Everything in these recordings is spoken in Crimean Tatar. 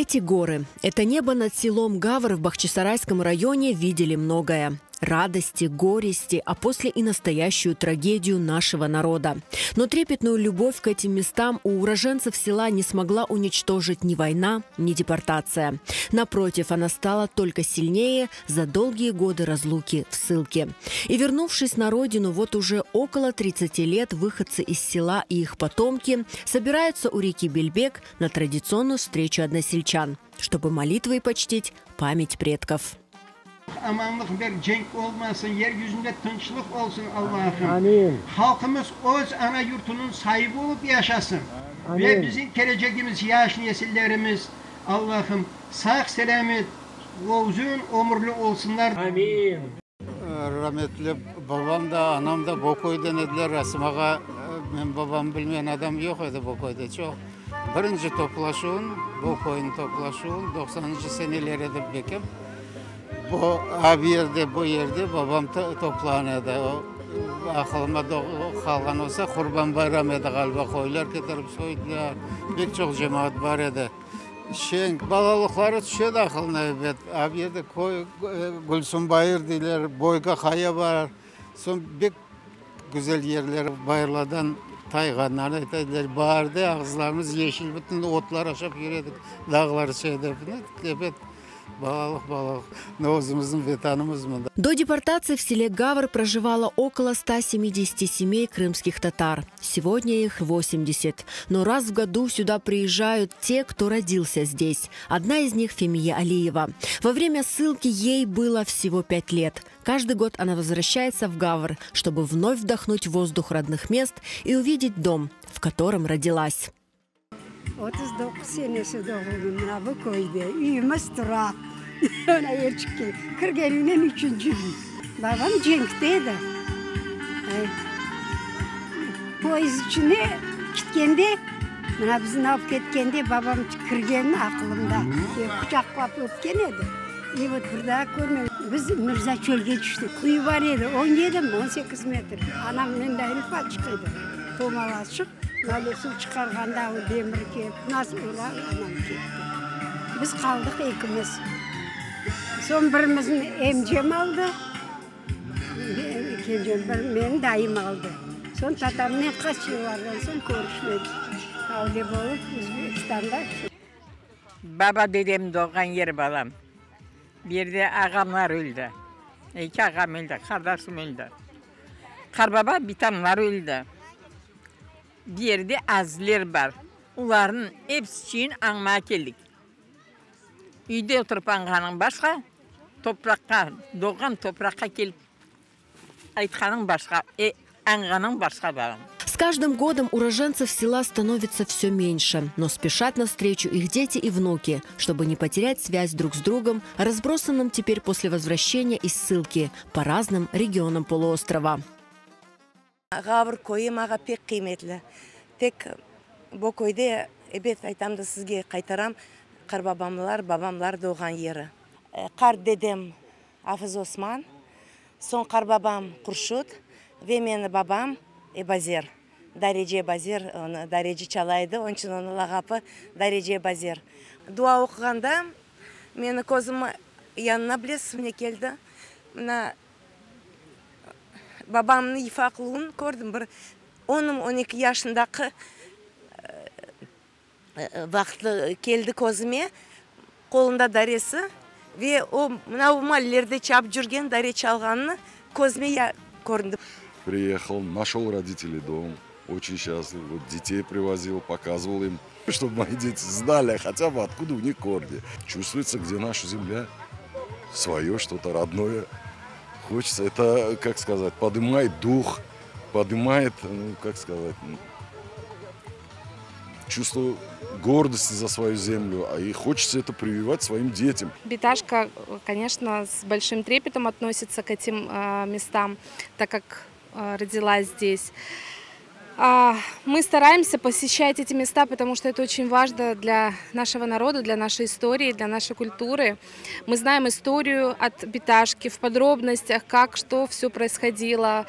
Эти горы, это небо над селом Гавр в Бахчисарайском районе видели многое. Радости, горести, а после и настоящую трагедию нашего народа. Но трепетную любовь к этим местам у уроженцев села не смогла уничтожить ни война, ни депортация. Напротив, она стала только сильнее за долгие годы разлуки в ссылке. И вернувшись на родину, вот уже около 30 лет выходцы из села и их потомки собираются у реки Бельбек на традиционную встречу односельчан, чтобы молитвой почтить память предков. Amanlıq ber, cenk olmasın, yer yüzünde tınçlıq olsun, Allahım. Amin. Halqımız öz ana yurtunıñ saibi olıp yaşasın. Amin. Ve bizim kelecegimiz, yaş nesillerimiz, Allahım, sağ-selâmet, uzun ömürli olsunlar. Amin. Rametli babam da, anam da bo köyden ediler. Rasım ağa, menim babamnı bilmeyen adam yoq edi bo köyde çoq. Birinci toplaşuvın, bo köyniñ toplaşuvın, doqsanıncı seneler edi bekem, bo ab yerde, bo yerde babam toplağan edi. O, aqılıma qalğan olsa, Qurban bayram edi ğaliba, qoylar ketirip soydılar, pek çoq cemaat bar edi. Şeñ balalıqları tüşedi aqılına ebet. Ab yerde köy, Gülsüm bayır deyler, Boyka qaya bar. Soñ bek güzel yerler, bayırlardan tayğanlarnı ayta ediler. Baarde ağızlarımız yeşil, bütün otlar aşap yüre edik, dağlar şeyde. Ebet, balalıq, balalıq. Mına özümizniñ vetanımız mında. До депортации в селе Гавр проживало около 170 семей крымских татар. Сегодня их 80. Но раз в году сюда приезжают те, кто родился здесь. Одна из них – Фемия Алиева. Во время ссылки ей было всего 5 лет. Каждый год она возвращается в Гавр, чтобы вновь вдохнуть воздух родных мест и увидеть дом, в котором родилась. 39 senesi doğuldım mına bu köyde. Üyümiz tura. Mına erçikke kirgenimden üçünci üy. Babam cenkte edi. Poyezd içine ketkende, mına bizni alıp ketkende babam kirgeni aqılımda. Quçaqlap öpken edi. И вот bir daa körmedim. Biz Mirzaçölge tüştik. Quyu bar edi, 17 mi, 18 metr. Anam mendayın ufaçıq edi. Tomalaçıq. Böyle suv çıqarğanda o demir kelip, nasıl ura, anam ketti. Biz qaldıq ekimiz. Soñ birimizni emcem aldı, kencem bir meni dayım aldı. Soñ tatamnen qaç yıllardan soñ körüşmedik. Avde bolıp Özbekistanda. Baba dedem doğğan yer, balam. Bu yerde ağamlar öldi. Eki ağam öldi, qardaşım öldi. Qarbaba bitamlar öldi. Bu yerde azizler bar. Olarnıñ episi içün añmağa keldik. Üyde oturıp añğanıñ başqa, topraqqa, doğğan topraqqa kelip aytqanıñ başqa, añğanıñ başqa, balam. С каждым годом уроженцев села становится все меньше, но спешат навстречу их дети и внуки, чтобы не потерять связь друг с другом, разбросанным теперь после возвращения из ссылки по разным регионам полуострова. Ğavr köyü maña pek qıymetli. Tek bu köyde, ebet, aytam da sizge qaytaram, qartbabamlar, babamlar doğğan yeri. Qart dedem Afız Osman, soñ qartbabam Qurşut ve meni babam Ebazer. Darece Ebazer, onı dareci çala edi, onıñ içün onıñ lağapı Darece Ebazer. Dua oquğanda meni közüm yanına bilesiz ne keldi? Mına babamnıñ ufaqlığını kördim, bir 10-12 yaşındaki vaqtı keldi közüme, qolunda daresi ve o mına bu mallerde çapıp yürgen dare çalğanını közüme köründi. Приехал, нашел родителей дом, очень счастлив. Вот детей привозил, показывал им, чтобы мои дети знали хотя бы, откуда у них корни. Чувствуется, где наша земля, свое что-то родное. Хочется, это, как сказать, поднимает дух, поднимает, ну, как сказать, ну, чувство гордости за свою землю, а и хочется это прививать своим детям. Биташка, конечно, с большим трепетом относится к этим местам, так как родилась здесь. Мы стараемся посещать эти места, потому что это очень важно для нашего народа, для нашей истории, для нашей культуры. Мы знаем историю от Биташки в подробностях, как, что все происходило.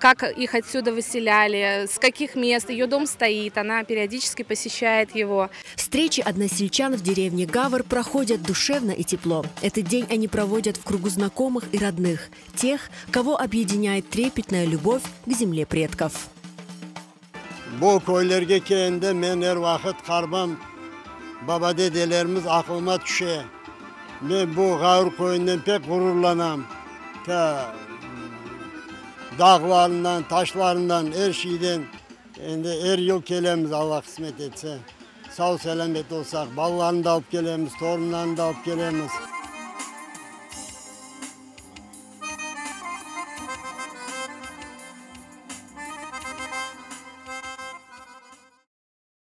Как их отсюда выселяли, с каких мест. Ее дом стоит, она периодически посещает его. Встречи односельчан в деревне Гавр проходят душевно и тепло. Этот день они проводят в кругу знакомых и родных. Тех, кого объединяет трепетная любовь к земле предков. Bu köylerge kelgende men er vaqıt qartbabam, baba dedelerimiz aqlıma tüşe. Men bu Ğavr köyünden pek ğururlanam. Ta dağlarından, taşlarından, er şeyden. Endi er yıl kelemiz, Alla qısmet etse. Sağ-selâmet olsaq, balalarnı da alıp kelemiz, torunlarnı da alıp kelemiz.